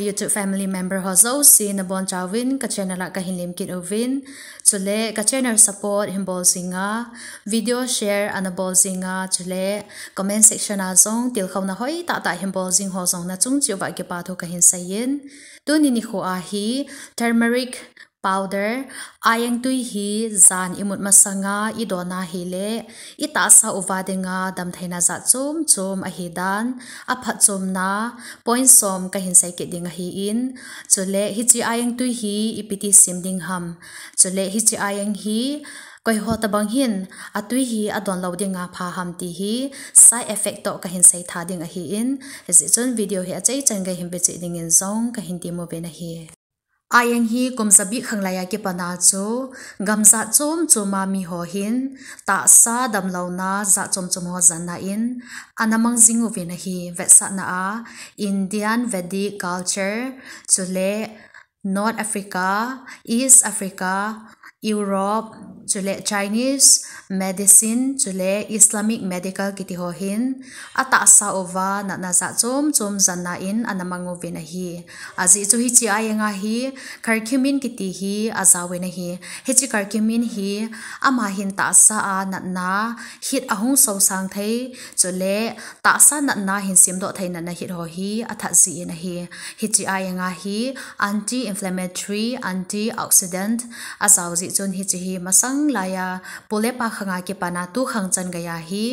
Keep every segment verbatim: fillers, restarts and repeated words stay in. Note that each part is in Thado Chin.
YouTube family member ho jouse nabonchauvin ka channel a kahin lemkit uvin. Chule ka channel support hinbol jinga, video share anabol jinga, chule comment section a jong tilkhouna hoitah tah hinbol jing ho jong nachung cheh uva kipathu kahin seiyin. Tuni nikho a hi turmeric powder, aieng tui hi jan imut masanga idon ahile, itahsa uva dinga damtheina jat chom chom ahidan, aphatchomna point som kahin seikit ding ahin, chule hiche aieng tui hi ipi ti sim ding ham, chule hiche aieng hi koiho tobang hin atui hi adon lou dinga pha ham ti hi side effect toh kahin seitha ding ahin, hijeh chun video hi achaichan geihin vecheh dingin jong kahin temuvin ahi. Aieng hi kum jabi khanglai a kipana chu gam jat chom choma miho hin tahsa damlouna jat chom chom ho janna in ana mang jing uvin ahi. Vetsahna a Indian Vedic culture, chule North Africa, East Africa, Europe, chule Chinese medicine, chule Islamic medical kiti ho hin atahsa uva natna jat chom chom janna in ana mang uvin ahi. Ajeh chu hiche aieng a hi curcumin kiti hi ajaovin ahi. Hiche curcumin hi ama hin tahsa a natna hit ahung sosang thei, chule tahsa natna hin semdoh thei natna hit ho hi athat jin ahi. Hiche aieng a hi anti-inflammatory, antioxidant ajao jeh chun hiche hi masang laiya pu le pa khanga kipana tu khang chan geiya hi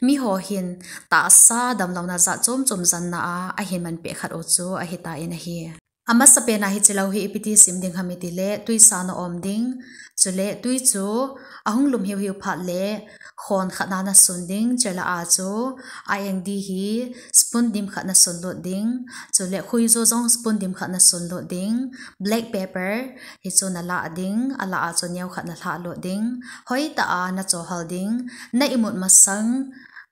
miho hin tahsa damlouna jat chom chom janna a ahin manpeh khat u chu ahitan ahi. Amasapena hiche lou hi ipi ti sim ding ham itile, tuisa na om ding, chule tui chu ahung lum hiu hiu phat le khon khat na nasun ding, chule a chu aieng dih hi spoon dim khat nasun lut ding, chule khuiju jong spoon dim khat nasun lut ding, black pepper hichu nalah ding, alah a chu neo khat nalhah lut ding, hoitah a nachohal ding, na imut masang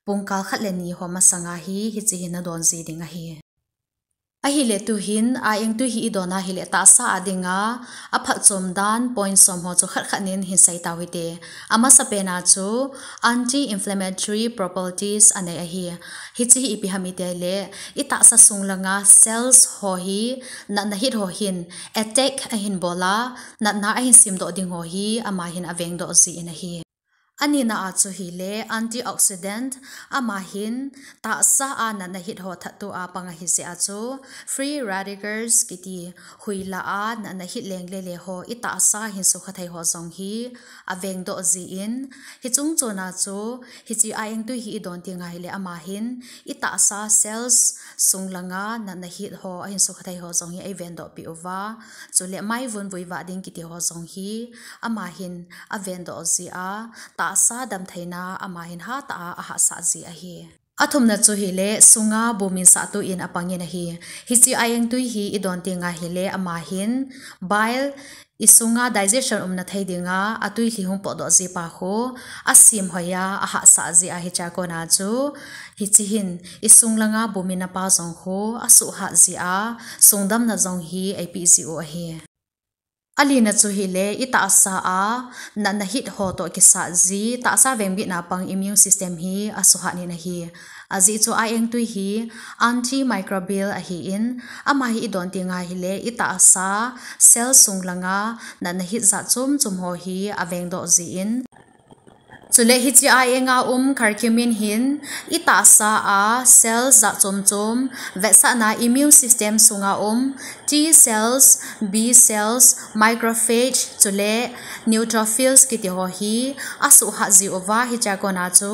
pungkal khat le ni ho masanga hi hiche hi nadon ji ding ahi. Ahile tuhin aieng tui hi idon ahile tahsa a dinga aphatchom dan point som ho chu khat khat nin hin sei tau hite. Amasapena chu anti-inflammatory properties anei ahi. Hiche hi ipi ham itile, itahsa sung langa cells ho hi natna hit ho hin attack ahin bol a, natna ahin semdoh ding ho hi ama hin avengdoh jin ahi. Anina a chu hile antioxidant, ama hin tahsa a natna hit ho thattu a pang ahi jeh a chu free radicals kiti huilah a natna hit lengle le ho itahsa hin sukha thei ho jong hi avengdoh jin, hiche chungchon a chu hiche aieng tui hi idon teng ahile ama hin itahsa cells sung langa natna hit ho ahin sukha thei ho jong hi eivengdoh peh uva, chule maivun vuivah ding kiti ho jong hi ama hin avengdoh ji a, tahsa damtheina ama hin hatah a ahahsah ji ahi. Athumna chu hile sunga bumin sahtu in apangin ahi. Hiche aieng tui hi idon teng ahile ama hin bile isunga digestion umna thei dinga atui lhi hung potdoh ji pa khu asem hoiya ahahsah ji a, hichea kona chu hiche hin isung langa bumin apa jong khu asuhhat ji a, sungdamna jong hi eipeh ji u ahi. Alina chu hile itahsa a natna hit ho toh kisat ji, tahsa vengbitna pang immune system hi asuhhat in ahi. Ajeh chu aieng tui hi antimicrobial ahin, ama hi idon teng ahile itahsa cell sung langa natna hit jat chom chom ho hi avengdoh jin, chule hiche aienga um curcumin hin itahsa a cells jat chom chom, vetsahna immune system sunga um T cells, B cells, macrophage, chule neutrophils kiti ho hi asuhhat ji uva, hichea kona chu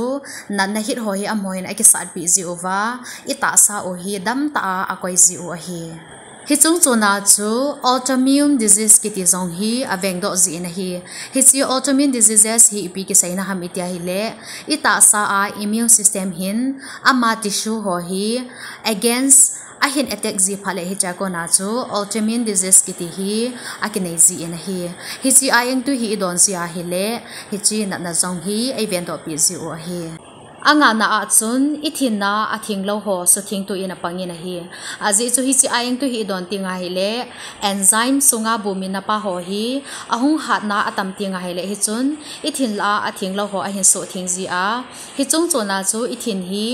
natna hit ho hi amaho hin akisatpeh ji uva, itahsa u hi damtah a akoi ji u ahi. Hiche chungchon a chu autoimmune disease kiti jong hi avengdoh jin ahi. Hiche autoimmune diseases hi ipi kiseina ham iti ahile, itahsa a immune system hin ama tissue ho hi against ahin attack ji phat le hichea kona chu autoimmune disease kiti hi akinei jin ahi. Hiche aieng tui hi idon ji ahile, hiche natna jong hi eivengdoh peh ji u ahi. Angana a chun i thinna a thinglou ho suthengtu in apangin ahi. Ajeh chu hiche eye engtui hi i don tenga hile, enzyme sunga bumin napa ho hi ahung hatna atam tenga hile, hichun i thin lah a a thinglou ho ahin sutheng jia, hiche chungchon a chu i thin hi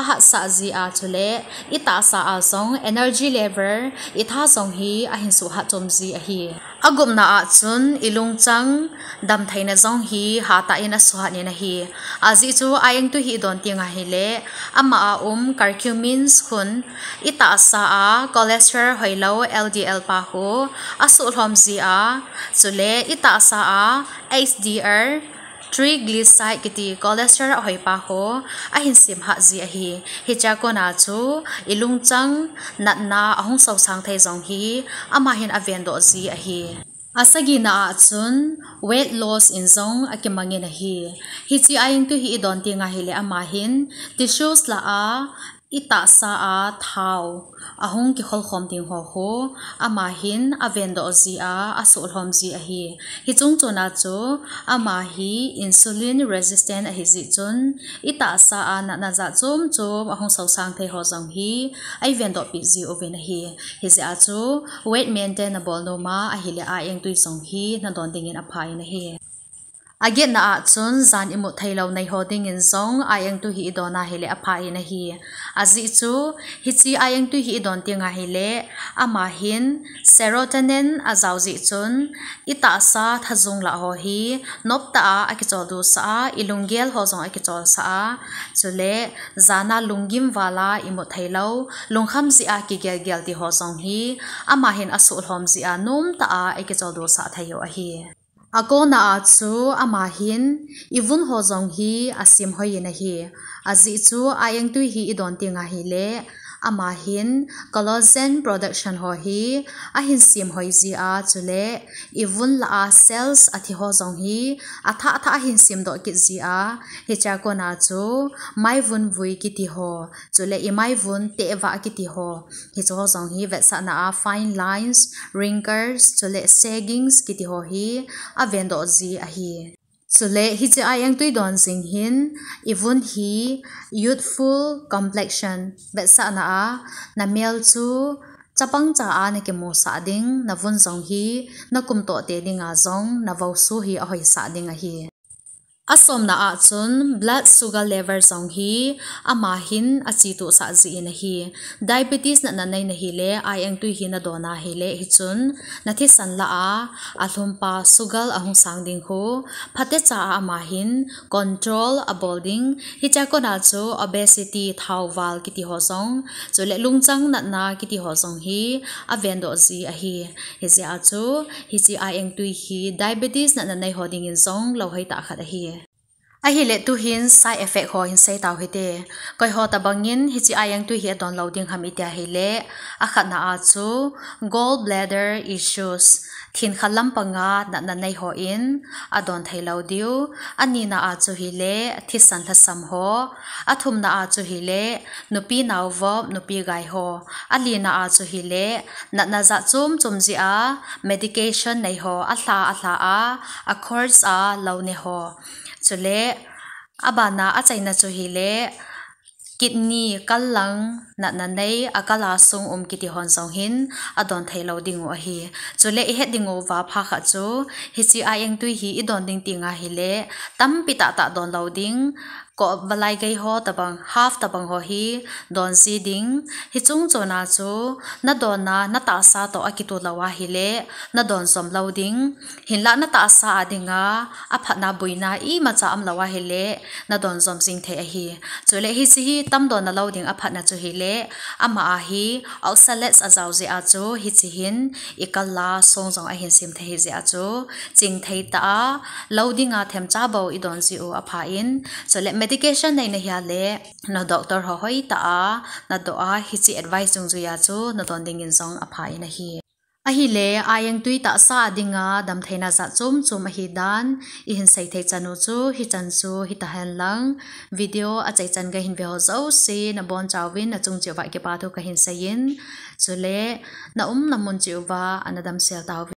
ahatsah jia, chule i tahsa a jong energy level, i tha jong hi ahin suhat chom ji ahi. Agupna a chun i lungchang damtheina jong hi hatah in asuhat in ahi. Ajeh chu eye engtui hi i don tenga hile, ama a um curcumins khun i tahsa a cholesterol hoilou L D L pa khu asuhlhom jia, chule i tahsa a H D L, triglyceride kiti cholesterol ahoipa khu ahin semhat ji ahi. Hichea kona chu i lungchang natna ahung sosang thei jong hi ama hin avendoh ji ahi. Asagina a chun weight loss in jong akimangin ahi. Hiche eye engtui hi i don tenga hile, ama hin tissues lah a i tahsa a thao ahung kikholkhom ding ho khu ama hin avendoh jia, asuhlhom ji ahi. Hiche chungchon a chu ama hi insulin resistant ahi jeh chun i tahsa a natna jat chom chom ahung sosang thei ho jong hi eivendoh peh ji uvin ahi. Hijeh a chu weight maintain nabol nom a ahile, eye engtui jong hi nadon dingin apha in ahi. Agetna a chun jan imut theilou nei ho dingin jong eye engtui hi i don a hile apha in ahi. Ajeh chu hiche eye engtui hi i don tenga hile, ama hin serotonin ajao jeh chun i tahsa thajung lah ho hi noptah a akicholdo sah a, i lunggel ho jong akicholsah a, chule jan a lunggim val a imut theilou, lungkham jeh a kigelgel ti ho jong hi ama hin asuhlhom jia, nomtah a akicholdo sah thei u ahi. Akona a chu ama hin i vun ho jong hi asemhoi in ahi. Ajeh chu eye engtui hi i don tenga hile, ama hin collagen production ho hi ahin semhoi jia, chule i vun lah a cells athi ho jong hi athah thah ahin semdoh kit jia, hichea kona chu maivun vui kiti ho, chule i maivun tehvah kiti ho, hiche ho jong hi vetsahna a fine lines, wrinkles, chule saggings kiti ho hi avendoh ji ahi. Chule hiche eye engtui don jing hin i vun hi youthful complexion, vetsahna a namel chu chapangcha a nakimusah ding, navun jong hi nakumtoh tei dinga jong navousu hi ahoisah ding ahi. Asomna a chun blood sugar level jong hi ama hin achetohsah jin ahi. Diabetes natna nei nahile, eye engtui hi nadon a hile, hichun nathisan lah a alhumpa sugar ahung sang ding khu phatecha a ama hin control abol ding. Hichea kona chu obesity, thao val kiti ho jong, chule lungchang natna kiti ho jong hi avendoh ji ahi. Hijeh a chu hiche eye engtui hi diabetes natna nei ho dingin jong louhoi tah khat ahi. Ahile tuhin side effect ho hin sei tau hite. Koi ho tobangin hiche eye engtui hi adon lou ding ham itia hile, akhatna a chu gallbladder issues, thin kha lampanga natna nei hon adon thei lou diu. Anina a chu hile thisan lhasam ho. Athumna a chu hile nupi naovop, nupi gai ho. Alina a chu hile natna jat chom chom jeh a medication nei ho, alha alha a, a course a lou ne ho. Chule abana achaina chu hile kidney kallang natna nei, akal a sung um kiti hon jong hin adon thei lou ding u ahi. Chule ihet ding uva pha khat chu hiche eye engtui hi i don ding tenga hile tampi tahtah don lou ding, ko valai gei ho tobang, half tobang ho hi don ji ding. Hiche chungchon a chu nadon a natahsa toh akitoh lou ahile nadon jom lou ding. Hinlah natahsa a dinga aphatna boina imacha umlou ahile nadon jom jing thei ahi. Chule hiche hi tam don nalou ding aphatna chu hile, ama a hi oxalates ajao jeh a chu hiche hin i kal a song jong ahin sem thei jeh a chu chingthei tah a lou dinga themcha bou i don ji u apha in. Chule medication nei nahi a le na doctor ho hoitah a nadoh a hiche advice dungjuia chu nadon dingin jong apha in ahi. Ahile eye engtui tahsa a dinga damtheina jat chom chom ahi dan ihin sei thei chan u chu hichan chu hitahen lang, video achaichan gei hin ve ho jouse nabonchauvin nachung cheh uva kipa thu kahin seiyin, chule na umna mun cheh uva ana damsel tauvin.